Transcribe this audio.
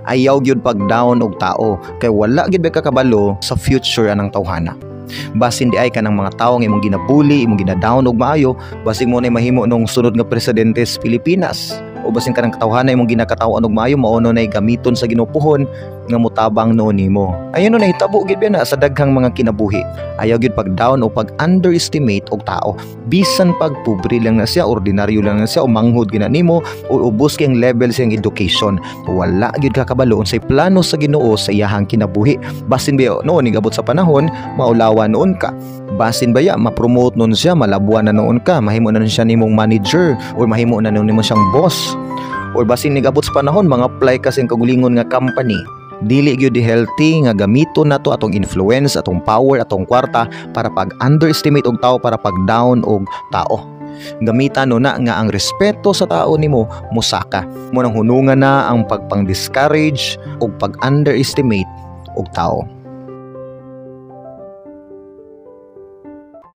Ayaw gyud pag down og tao kay wala gyud ba kakabalo sa future anang tawhana. Basin diay kanang mga tawo nga imong ginabully, imong gina-down og maayo, basin mao nay mahimo nung sunod nga presidente sa Pilipinas. O basin kanang katawhana imong ginakatawan og maayo, mao no nay gamiton sa Ginoo puhon nga motabang no nimo. Ayun no, nahitabo gid na sa daghang mga kinabuhi. Ayaw gyud pag down o pag underestimate og tao. Bisan pag pobre lang na siya, ordinaryo lang na siya, o manghod gina nimo, o ubos kayong level sa iyang education. Wala gyud kakabalo unsay plano sa Ginoo sa iyahang kinabuhi. Basin ba noon nigabot sa panahon, maulawan noon ka. Basin baya ma-promote noon siya, malabuan na noon ka, mahimo na nun siya nimong manager or mahimo na noon nimo siyang boss. Or basin nigabot sa panahon, mga apply ka sa iyang kaugalingon nga company. Dili gyud healthy nga gamiton nato atong influence, atong power, atong kwarta para pag underestimate og tao, para pag down og tao. Gamitan no na nga ang respeto sa tao nimo musaka. Mao nang hunungan na ang pagpang-discourage og pag-underestimate og tao.